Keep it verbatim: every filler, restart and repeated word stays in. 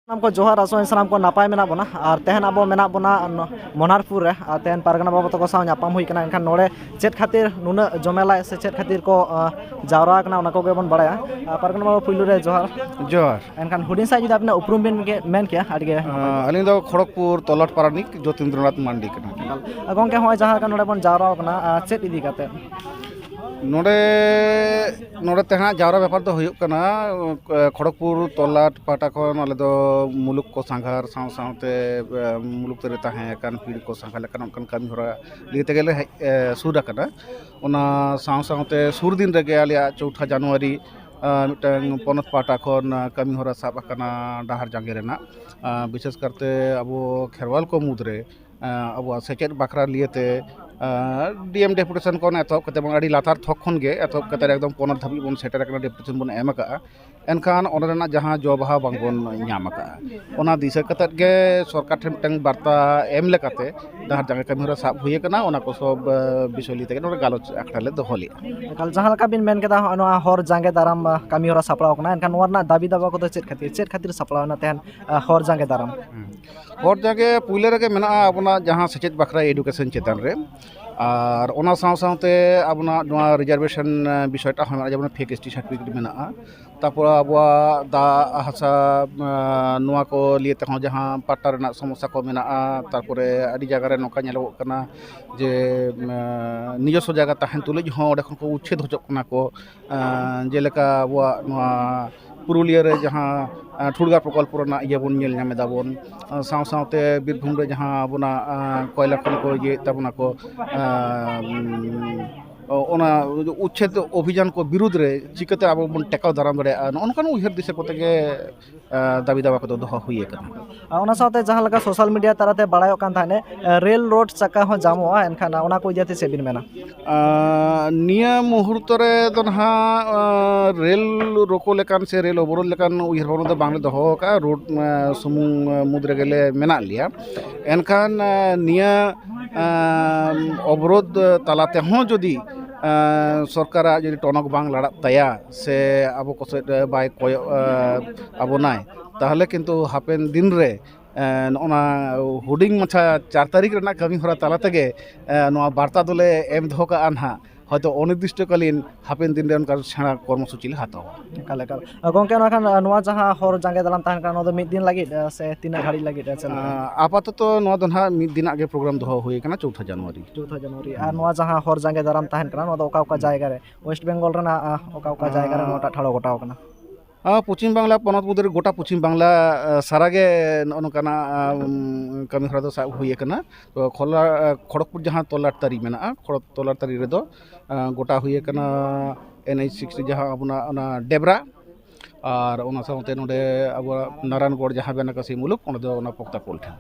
ᱥᱟᱱᱟᱢ ᱠᱚ ᱡᱚᱦᱟᱨ, ᱟᱥᱚᱜ ᱟᱹᱧ ᱥᱟᱱᱟᱢ ᱠᱚ ᱱᱟᱯᱟᱭ ᱢᱮᱱᱟᱜ ᱵᱚᱱᱟ᱾ ᱟᱨ ᱛᱮᱦᱮᱧ ᱟᱵᱚ ᱢᱮᱱᱟᱜ ᱵᱚᱱᱟ ᱱᱚ-, ᱢᱚᱱᱟᱨᱯᱩᱨ ᱨᱮ᱾ ᱟᱨ ᱛᱮᱦᱮᱧ ᱯᱟᱨᱜᱟᱱᱟ ᱵᱟᱵᱟ ᱛᱟᱠᱚ ᱥᱟᱶ ᱧᱟᱯᱟᱢ ᱦᱩᱭ ᱠᱟᱱᱟ᱾ ᱮᱱᱠᱷᱟᱱ ᱱᱚᱰᱮ ᱪᱮᱫ ᱠᱷᱟᱹᱛᱤᱨ ᱱᱩᱱᱟᱹᱜ ᱡᱚᱢᱮᱞᱟᱭ ᱥᱮ ᱪᱮᱫ ᱠᱷᱟᱹᱛᱤᱨ ᱠᱚ, ᱟᱸ, ᱡᱟᱣᱨᱟ ᱟᱠᱟᱱᱟ, ᱚᱱᱟ ᱠᱚᱜᱮ ᱵᱚᱱ ᱵᱟᱲᱟᱭᱟ᱾ ᱟᱨ ᱯᱟᱨᱜᱟᱱᱟ ᱵᱟᱵᱟ, ᱯᱩᱭᱞᱩ ᱨᱮ ᱡᱚᱦᱟᱨ᱾ ᱡᱚᱦᱟᱨ᱾ ᱮᱱᱠᱷᱟᱱ ᱦᱩᱰᱤᱧ ᱥᱟᱺᱦᱤᱡ ᱡᱩᱫᱤ ᱟᱵᱤᱱᱟᱜ ᱩᱯᱨᱩᱢ ᱵᱤᱱ ᱜᱮ ᱢᱮᱱ ᱠᱮᱭᱟ, ᱟᱹᱰᱤ ᱜᱮ ᱱᱟᱯᱟᱭ᱾ ᱟᱸ, ᱟᱹᱞᱤᱧ ᱫᱚ ᱠᱷᱚᱲᱚᱜᱽᱯᱩᱨ ᱛᱚᱞᱟᱴ ᱯᱟᱨᱟᱱᱤᱠ ᱡᱳᱛᱤᱱᱫᱨᱚᱱᱟᱛᱷ ᱢᱟᱱᱰᱤ ᱠᱟᱱᱟ᱾ ᱟᱨ ᱜᱚᱢᱠᱮ, ᱦᱚᱸᱜᱼᱚᱭ ᱡᱟᱦᱟᱸ ᱞᱮᱠᱟ ᱱᱚᱰᱮ ᱵᱚᱱ ᱡᱟᱣᱨᱟ ᱟᱠᱟᱱᱟ, ᱟᱨ ᱪᱮᱫ ᱤᱫᱤ ᱠᱟᱛᱮ? ᱱᱚᱰᱮ, ᱱᱚᱰᱮ ᱛᱮᱦᱮᱧᱟᱜ ᱡᱟᱣᱨᱟ ᱵᱮᱯᱟᱨ ᱫᱚ ᱦᱩᱭᱩᱜ ᱠᱟᱱᱟ, ᱠᱷᱚᱲᱚᱜᱽᱯᱩᱨ ᱛᱚᱞᱟᱴ ᱯᱟᱦᱴᱟ ᱠᱷᱚᱱ ᱟᱞᱮ ᱫᱚ ᱢᱩᱞᱩᱠ ᱠᱚ ᱥᱟᱸᱜᱷᱟᱨ ᱥᱟᱶ ᱥᱟᱶᱛᱮ, ᱮ, ᱢᱩᱞᱩᱠ ᱛᱮ ᱨᱮ ᱛᱟᱦᱮᱸ ᱟᱠᱟᱱ ᱯᱤᱲ ᱠᱚ ᱥᱟᱸᱜᱷᱟᱨ ᱞᱮᱠᱟᱱ ᱚᱱᱠᱟᱱ ᱠᱟᱹᱢᱤ ᱦᱚᱨᱟ ᱞᱟᱹᱭ ᱛᱮᱜᱮ ᱞᱮ ᱦᱮᱡ, ᱮ, ᱥᱩᱨ ᱟᱠᱟᱱᱟ᱾ ᱚᱱᱟ ᱥᱟᱶ ᱥᱟᱶᱛᱮ ᱥᱩᱨ ᱫᱤᱱ ᱨᱮᱜᱮ ᱟᱞᱮᱭᱟᱜ ᱪᱳᱣᱴᱷᱟ ᱡᱟᱱᱩᱣᱟᱨᱤ, ᱮ, ᱢᱤᱫᱴᱟᱝ ᱯᱚᱱᱚᱛ ᱯᱟᱦᱴᱟ ᱠᱷᱚᱱ, ᱮ, ᱠᱟᱹᱢᱤ ᱦᱚᱨᱟ ᱥᱟᱵ ᱟᱠᱟᱱᱟ ᱰᱟᱦᱟᱨ ᱡᱟᱸᱜᱮ ᱨᱮᱱᱟᱜ᱾ ᱮ, ᱵᱤᱥᱮᱥ ᱠᱟᱨᱛᱮ ᱟᱵᱚ ᱠᱷᱮᱨᱣᱟᱞ ᱠᱚ ᱢᱩᱫᱽᱨᱮ ᱮᱸ, ᱟᱵᱚᱣᱟᱜ ᱥᱮᱪᱮᱫ ᱵᱟᱠᱷᱨᱟ ᱞᱤᱭᱮᱛᱮ, ᱮᱸ, ᱰᱤ ᱮᱢ ᱰᱮᱯᱩᱴᱮᱥᱚᱱ ᱠᱷᱚᱱ ᱮᱛᱚᱦᱚᱵ ᱠᱟᱛᱮ ᱵᱚᱱ ᱟᱹᱰᱤ ᱞᱟᱛᱟᱨ ᱛᱷᱚᱠ ᱠᱷᱚᱱ ᱜᱮ ᱮᱛᱚᱦᱚᱵ ᱠᱟᱛᱮ ᱮᱠᱫᱚᱢ ᱯᱚᱱᱚᱛ ᱫᱷᱟᱹᱵᱤᱡ ᱵᱚᱱ ᱥᱮᱴᱮᱨ ᱟᱠᱟᱱᱟ, ᱰᱮᱯᱩᱴᱮᱥᱚᱱ ᱵᱚᱱ ᱮᱢ ᱟᱠᱟᱜᱼᱟ᱾ ᱮᱱᱠᱷᱟᱱ ᱚᱱᱟ ᱨᱮᱱᱟᱜ ᱡᱟᱦᱟᱸ ᱡᱚ ᱵᱟᱦᱟ ᱵᱟᱝᱵᱚᱱ ᱧᱟᱢ ᱟᱠᱟᱜᱼᱟ, ᱚᱱᱟ ᱫᱤᱥᱟᱹ ᱠᱟᱛᱮ ᱜᱮ ᱥᱚᱨᱠᱟᱨ ᱴᱷᱮᱱ ᱢᱤᱫᱴᱟᱝ ᱵᱟᱨᱛᱟ ᱮᱢ ᱞᱮᱠᱟᱛᱮ ᱰᱟᱦᱟᱨ ᱡᱟᱸᱜᱮ ᱠᱟᱹᱢᱤ ᱦᱚᱨᱟ ᱥᱟᱵ ᱦᱩᱭ ᱟᱠᱟᱱᱟ᱾ ᱚᱱᱟ ᱠᱚ ᱥᱚᱵ, ᱮ, ᱵᱤᱥᱚᱭ ᱞᱟᱹᱭ ᱛᱮᱜᱮ ᱱᱚᱰᱮ ᱜᱟᱞᱚᱪ ᱟᱠᱷᱲᱟ ᱞᱮ ᱫᱚᱦᱚ ᱞᱮᱫᱼᱟ᱾ ᱮᱠᱟᱞ, ᱡᱟᱦᱟᱸ ᱞᱮᱠᱟ ᱵᱤᱱ ᱢᱮᱱ ᱠᱮᱫᱟ, ᱦᱚᱸᱜᱼᱚᱭ ᱱᱚᱣᱟ ᱦᱚᱨ ᱡᱟᱸᱜᱮ ᱫᱟᱨᱟᱢ, ᱟ, ᱠᱟᱹᱢᱤ ᱦᱚᱨᱟ ᱥᱟᱯᱲᱟᱣ ᱟᱠᱟᱱᱟ, ᱮᱱᱠᱷᱟᱱ ᱱᱚᱣᱟ ᱨᱮᱱᱟᱜ ᱫᱟᱹᱵᱤ ᱫᱟᱵᱟ ᱠᱚᱫᱚ ᱪᱮᱫ ᱠᱷᱟᱹᱛᱤᱨ, ᱪᱮᱫ ᱠᱷᱟᱹᱛᱤᱨ ᱥᱟᱯᱲᱟᱣ ᱮᱱᱟ ᱛᱟᱦᱮᱸᱱ, ᱟ, ᱦᱚᱨ ᱡᱟᱸᱜᱮ ᱫᱟᱨᱟᱢ? ᱦᱩᱸ᱾ ᱦᱚᱨ ᱡᱟᱸᱜᱮ ᱯᱩᱭᱞᱟᱹ ᱨᱮᱜᱮ ᱢᱮᱱᱟᱜᱼᱟ ᱟᱵᱚᱱᱟᱜ ᱡᱟᱦᱟᱸ ᱥᱮᱪᱮᱫ ᱵᱟᱠᱷᱨᱟ, education ᱪᱮᱛᱟᱱ ᱨᱮ, ᱟᱨ ᱚᱱᱟ ᱥᱟᱶ ᱥᱟᱶᱛᱮ ᱟᱵᱚᱱᱟᱜ ᱱᱚᱣᱟ reservation, ᱮ, ᱵᱤᱥᱚᱭᱴᱟᱜ ᱦᱚᱸ ᱢᱮᱱᱟᱜᱼᱟ, ᱡᱮᱢᱚᱱ fake S T certificate ᱢᱮᱱᱟᱜᱼᱟ᱾ ᱛᱟᱯᱚᱨ ᱟᱵᱚᱣᱟᱜ ᱫᱟᱜ, ᱦᱟᱥᱟ, ᱮ, ᱱᱚᱣᱟ ᱠᱚ ᱞᱤᱭᱮ ᱛᱮᱦᱚᱸ ᱡᱟᱦᱟᱸ ᱯᱟᱴᱴᱟ ᱨᱮᱱᱟᱜ ᱥᱚᱢᱚᱥᱥᱟ ᱠᱚ ᱢᱮᱱᱟᱜᱼᱟ᱾ ᱛᱟᱨᱯᱚᱨᱮ ᱟᱹᱰᱤ ᱡᱟᱭᱜᱟ ᱨᱮ ᱱᱚᱝᱠᱟ ᱧᱮᱞᱚᱜᱚᱜ ᱠᱟᱱᱟ ᱡᱮ, ᱮ, ᱱᱤᱡᱚᱥᱥᱚ ᱡᱟᱭᱜᱟ ᱛᱟᱦᱮᱱ ᱛᱩᱞᱩᱡ ᱦᱚᱸ ᱚᱸᱰᱮ ᱠᱷᱚᱱ ᱠᱚ ᱩᱪᱪᱷᱮᱫ ᱦᱚᱪᱚᱜ ᱠᱟᱱᱟ ᱠᱚ᱾ ᱮᱸ, ᱡᱮᱞᱮᱠᱟ ᱟᱵᱚᱣᱟᱜ ᱱᱚᱣᱟ ᱯᱩᱨᱩᱞᱤᱭᱟᱹ ᱨᱮ ᱡᱟᱦᱟᱸ, ᱮᱸ, ᱴᱷᱩᱲᱜᱟ ᱯᱨᱚᱠᱚᱞᱯᱚ ᱨᱮᱱᱟᱜ ᱤᱭᱟᱹ ᱵᱚᱱ ᱧᱮᱞ ᱧᱟᱢ ᱮᱫᱟ ᱵᱚᱱ, ᱮᱸ, ᱥᱟᱶ ᱥᱟᱶᱛᱮ ᱵᱤᱨᱵᱷᱩᱢ ᱨᱮ ᱡᱟᱦᱟᱸ ᱟᱵᱚᱱᱟᱜ, ᱮᱸ, ᱠᱚᱭᱞᱟ ᱠᱷᱚᱱ ᱠᱚ ᱤᱭᱟᱹᱭᱮᱫ ᱛᱟᱵᱚᱱᱟ ᱠᱚ, ᱮᱸ, ᱚᱱᱟ ᱩᱪᱪᱷᱮᱫ ᱚᱵᱷᱤᱡᱟᱱ ᱠᱚ ᱵᱤᱨᱩᱫᱽ ᱨᱮ ᱪᱤᱠᱟᱹᱛᱮ ᱟᱵᱚ ᱵᱚᱱ ᱴᱮᱠᱟᱣ ᱫᱟᱨᱟᱢ ᱫᱟᱲᱮᱭᱟᱜᱼᱟ, ᱱᱚᱜᱼᱚ ᱱᱚᱝᱠᱟᱱ ᱩᱭᱦᱟᱹᱨ ᱫᱤᱥᱟᱹ ᱠᱚᱛᱮ ᱜᱮ ᱮ, ᱫᱟᱹᱵᱤ ᱫᱟᱣᱟ ᱠᱚᱫᱚ ᱫᱚᱦᱚ ᱦᱩᱭ ᱟᱠᱟᱱᱟ᱾ ᱟᱨ ᱚᱱᱟ ᱥᱟᱶᱛᱮ ᱡᱟᱦᱟᱸ ᱞᱮᱠᱟ social media ᱛᱟᱞᱟᱛᱮ ᱵᱟᱲᱟᱭᱚᱜ ᱠᱟᱱ ᱛᱟᱦᱮᱸᱫ, ᱮ, ᱨᱮᱞ ᱨᱳᱰ ᱪᱟᱠᱟ ᱦᱚᱸ ᱡᱟᱢᱚᱜᱼᱟ, ᱮᱱᱠᱷᱟᱱ ᱚᱱᱟ ᱠᱚ ᱤᱫᱤ ᱠᱟᱛᱮ ᱪᱮᱫ ᱵᱤᱱ ᱢᱮᱱᱟ? ᱟᱨ ᱱᱤᱭᱟᱹ ᱢᱩᱦᱩᱨᱛᱚ ᱨᱮ ᱫᱚ ᱱᱟᱦᱟᱜ, ᱟᱨ ᱨᱮᱞ ᱨᱳᱠᱳ ᱞᱮᱠᱟᱱ ᱥᱮ ᱨᱮᱞ ᱚᱵᱚᱨᱳᱫᱷ ᱞᱮᱠᱟᱱ ᱩᱭᱦᱟᱹᱨ ᱵᱷᱟᱵᱽᱱᱟ ᱫᱚ ᱵᱟᱝᱞᱮ ᱫᱚᱦᱚ ᱟᱠᱟᱫᱼᱟ᱾ ᱨᱳᱰ, ᱟᱨ ᱥᱩᱢᱩᱝ, ᱟᱨ ᱢᱩᱫᱽ ᱨᱮᱜᱮ ᱞᱮ ᱢᱮᱱᱟᱜ ᱞᱮᱭᱟ᱾ ᱮᱱᱠᱷᱟᱱ, ᱟᱨ ᱱᱤᱭᱟᱹ, ᱟᱨ ᱚᱵᱚᱨᱳᱫᱷ ᱛᱟᱞᱟ ᱛᱮᱦᱚᱸ ᱡᱩᱫᱤ, ᱟᱨ ᱥᱚᱨᱠᱟᱨᱟᱜ ᱡᱩᱫᱤ ᱴᱚᱱᱚᱠ ᱵᱟᱝ ᱞᱟᱲᱟᱜ ᱛᱟᱭᱟ, ᱥᱮ ᱟᱵᱚ ᱠᱚ ᱥᱮᱫ ᱵᱟᱭ ᱠᱚᱭᱚᱜ, ᱮ, ᱟᱵᱚᱱᱟᱭ, ᱛᱟᱦᱚᱞᱮ ᱠᱤᱱᱛᱩ ᱦᱟᱯᱮᱱ ᱫᱤᱱ ᱨᱮ ᱱᱚᱜᱼᱚ ᱱᱟ ᱦᱩᱰᱤᱧ ᱢᱟᱪᱷᱟ ᱪᱟᱨ ᱛᱟᱹᱨᱤᱠᱷ ᱨᱮᱱᱟᱜ ᱠᱟᱹᱢᱤ ᱦᱚᱨᱟ ᱛᱟᱞᱟ ᱛᱮᱜᱮ ᱱᱚᱣᱟ ᱵᱟᱨᱛᱟ ᱫᱚᱞᱮ ᱮᱢ ᱫᱚᱦᱚ ᱠᱟᱜᱼᱟ ᱱᱟᱦᱟᱜ, ᱦᱚᱭᱛᱳ ᱚᱱᱤᱨᱫᱤᱥᱴᱚᱠᱟᱞᱤᱱ ᱦᱟᱯᱮᱱ ᱫᱤᱱ ᱨᱮ ᱚᱱᱠᱟ ᱥᱮᱬᱟ ᱠᱚᱨᱢᱚᱥᱩᱪᱤ ᱞᱮ ᱦᱟᱛᱟᱣᱟ᱾ ᱮᱠᱟᱞ ᱮᱠᱟᱞ᱾ ᱜᱚᱢᱠᱮ, ᱱᱚᱣᱟ ᱠᱷᱟᱱ ᱱᱚᱣᱟ ᱡᱟᱦᱟᱸ ᱦᱚᱨ ᱡᱟᱸᱜᱮ ᱫᱟᱨᱟᱢ ᱛᱟᱦᱮᱱ ᱠᱟᱱᱟ, ᱱᱚᱣᱟ ᱫᱚ ᱢᱤᱫ ᱫᱤᱱ ᱞᱟᱹᱜᱤᱫ ᱥᱮ ᱛᱤᱱᱟᱹᱜ ᱜᱷᱟᱹᱲᱤᱡ ᱞᱟᱹᱜᱤᱫ ᱪᱮᱫ ᱞᱮᱠᱟ? ᱟᱯᱟᱛᱚᱛᱚ ᱱᱚᱣᱟ ᱫᱚ ᱱᱟᱦᱟᱜ ᱢᱤᱫ ᱫᱤᱱᱟᱜ ᱜᱮ ᱯᱨᱳᱜᱨᱟᱢ ᱫᱚᱦᱚ ᱦᱩᱭ ᱟᱠᱟᱱᱟ, ᱪᱳᱣᱛᱷᱟ ᱡᱟᱱᱩᱣᱟᱨᱤ᱾ ᱪᱳᱣᱛᱷᱟ ᱡᱟᱱᱩᱣᱟᱨᱤ᱾ ᱟᱨ ᱱᱚᱣᱟ ᱡᱟᱦᱟᱸ ᱦᱚᱨ ᱡᱟᱸᱜᱮ ᱫᱟᱨᱟᱢ ᱛᱟᱦᱮᱱ ᱠᱟᱱᱟ, ᱱᱚᱣᱟ ᱫᱚ ᱚᱠᱟ ᱚᱠᱟ ᱡᱟᱭᱜᱟ ᱨᱮ, ᱳᱭᱮᱥᱴ ᱵᱮᱝᱜᱚᱞ ᱨᱮᱱᱟᱜ ᱚᱠᱟ ᱚᱠᱟ ᱡᱟᱭᱜᱟ ᱨᱮ ᱱᱚᱣᱟᱴᱟᱜ ᱴᱷᱟᱲᱚ ᱜᱚᱴᱟᱣ ᱠᱟᱱᱟ? ᱯᱚᱪᱷᱤᱢ ᱵᱟᱝᱞᱟ ᱯᱚᱱᱚᱛ ᱢᱚᱫᱽᱫᱷᱮ ᱨᱮ ᱜᱚᱴᱟ ᱯᱚᱪᱷᱤᱢ ᱵᱟᱝᱞᱟ ᱥᱟᱨᱟ ᱜᱮ ᱱᱚᱜᱼᱚ ᱱᱚᱝᱠᱟᱱᱟᱜ ᱠᱟᱹᱢᱤ ᱦᱚᱨᱟ ᱫᱚ ᱥᱟᱵ ᱦᱩᱭ ᱟᱠᱟᱱᱟ᱾ ᱛᱚ ᱠᱷᱚᱞᱟ ᱠᱷᱚᱲᱚᱜᱽᱯᱩᱨ ᱡᱟᱦᱟᱸ ᱛᱚᱞᱟᱴ ᱛᱟᱹᱨᱤ ᱢᱮᱱᱟᱜᱼᱟ, ᱠᱷᱚᱲᱚᱜ ᱛᱚᱞᱟᱴ ᱛᱟᱹᱨᱤ ᱨᱮᱫᱚ ᱜᱚᱴᱟ ᱦᱩᱭ ᱟᱠᱟᱱᱟ ᱮᱱ ᱮᱭᱤᱪ ᱥᱤᱠᱥ ᱡᱟᱦᱟᱸ ᱟᱵᱚᱱᱟᱜ ᱚᱱᱟ ᱰᱮᱵᱽᱨᱟ, ᱟᱨ ᱚᱱᱟ ᱥᱟᱶᱛᱮ ᱱᱚᱰᱮ ᱟᱵᱚᱣᱟᱜ ᱱᱟᱨᱟᱭᱚᱱᱜᱚᱲ ᱡᱟᱦᱟᱸ ᱵᱮᱱᱟᱠᱟᱥᱤ ᱢᱩᱞᱩᱠ, ᱚᱸᱰᱮ ᱫᱚ ᱚᱱᱟ ᱯᱚᱠᱛᱟ ᱯᱳᱞ ᱴᱷᱮᱱ᱾